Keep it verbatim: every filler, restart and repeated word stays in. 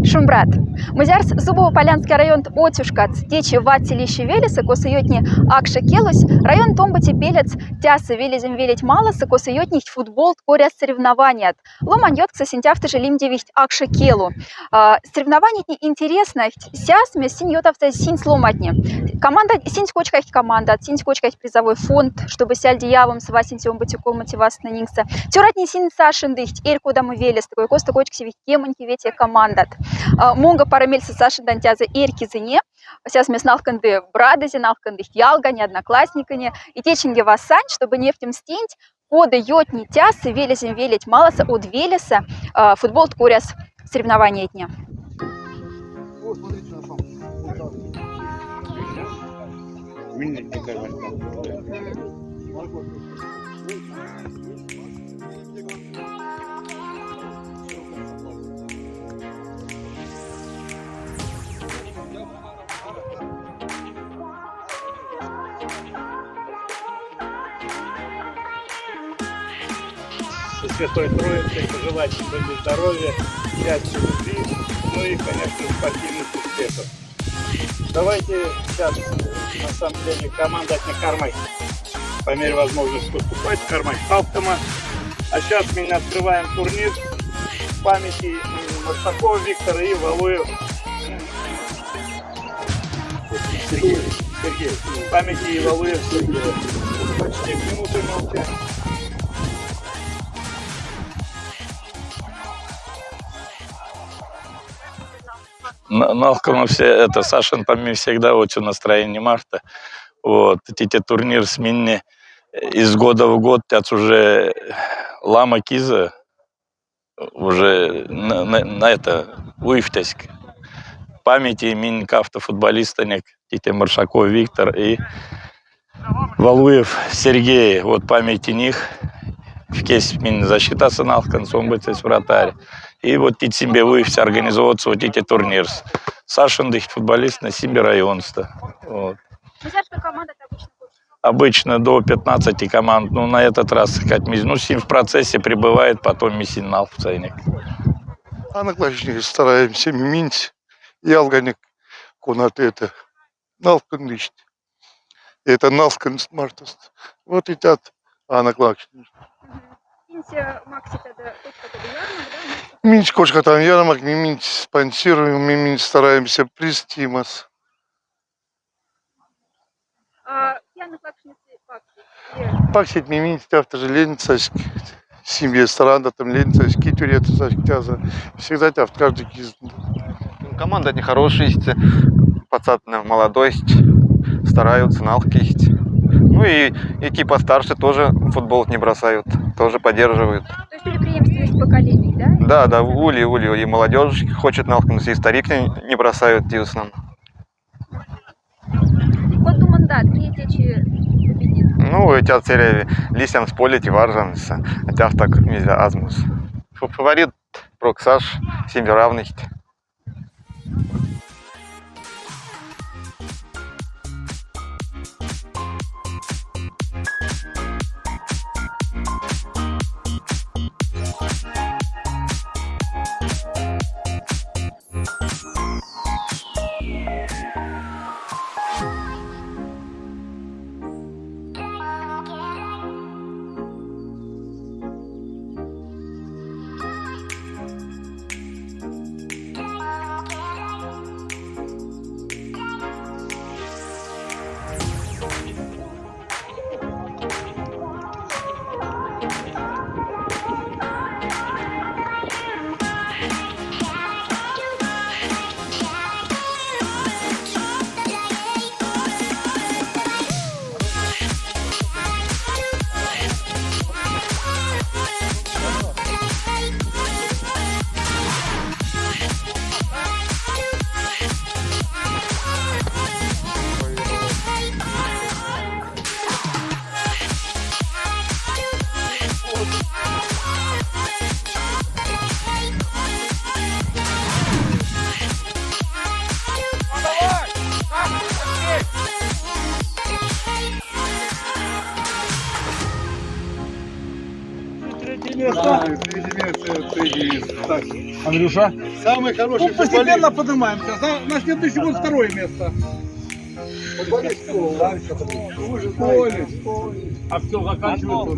Шумбрат! Мзярс Зубово-Полянский районт отчушкац течи ватсилище велеса, косо ётни Акша келусь, районт омбыте пелец тяса велезем велеть маласа, косо ётнихть футболт коряс соревнованият. Ломань ёткса синтяфта же лимдевихть Акша келу. А, соревнованиятне интереснайхть сяс, мес синь ётавтса синь сломатне. Команда, синь кочкайхть командат, синь кочкайхть призовой фонд, чтобы сяльди явом свасинти омбыте комнате васна нингса. Цёратне синь сашендыхть эрь кодамо велес, такой коста кочксевихть кемонь кивете командат. А, монга пара мельса сашендан тяза эрь кизыне. Сяс мес налканды брадызе, налкандыхть ялгане, одноклассникане. И течинге васань, чтобы нефтем стинть, кода ётни тяса велезем велеть маласа од велеса, а, футболт коряс соревнованиятне. Со Святой Троицей пожелать, чтобы здоровья, счастья, любви, ну и, конечно, спортивных успехов. Давайте сейчас, на самом деле, команда на кармай. По мере возможности выступать, кармай палкама. А сейчас мы открываем турнир в памяти имени Маршакова Виктора и Валуев Сергей. Сергей. В памяти Валуев Сергея. Почти минуты молчания. Н-, налкома все это, Сашен помимо всегда очень настроение марта. Вот, эти турнир смене из года в год, тяц уже лама киза, уже на, на, на это уйфтаськ. Памяти мин кафта футболиста нек, тите Маршаков Виктор и Валуев Сергей, вот памяти них. В кесь мин защита сынал концом быть вратарь. И вот тит симбе уйфтсь организоваться вот эти турнирс. Сашендыхть футболист на симбе районста. Вот. Мзярс команда обычно? Обычно до пятнадцати команд, но на этот раз как миз-, ну, сим в процессе пребывает, потом мисин нал в ценник. Анаклашни стараемся минть, ялганик кунат это, налкындышть. Это налкындышть мартост. Вот и тят анаклашни. Минть, э, максит это, хоть какой-то ярмарка, да? Минть кошка там ярмарка, ми минть спонсируем, ми минть стараемся приз тимас. А, пьяных лакшницы паксит. Паксит ми минть тяфта же леницаськ, семье старанда там леницаськ, китюрет саськ тяза. Всегда тяфт каждый киз. Команда не хорошая есть, пацаны молодой есть, стараются, налкисть. Ну и, и кипа старше тоже футбол не бросают, тоже поддерживают. То есть или преемственность поколений, да? Да, да, ули, ули, и молодежь хочет налкнуться, и старик не, не бросают, в основном. Кот думандат, кие течи победит? Ну, эти отсели лисям сполить и варжамся. Хотя в так нельзя азмус. Ф-, фаворит Проксаш, семь равных. Андрюша? Самый хороший. Ну, постепенно поднимаемся. За- на следующий год второе место. Футболист. Футболист. А всё, заканчивается.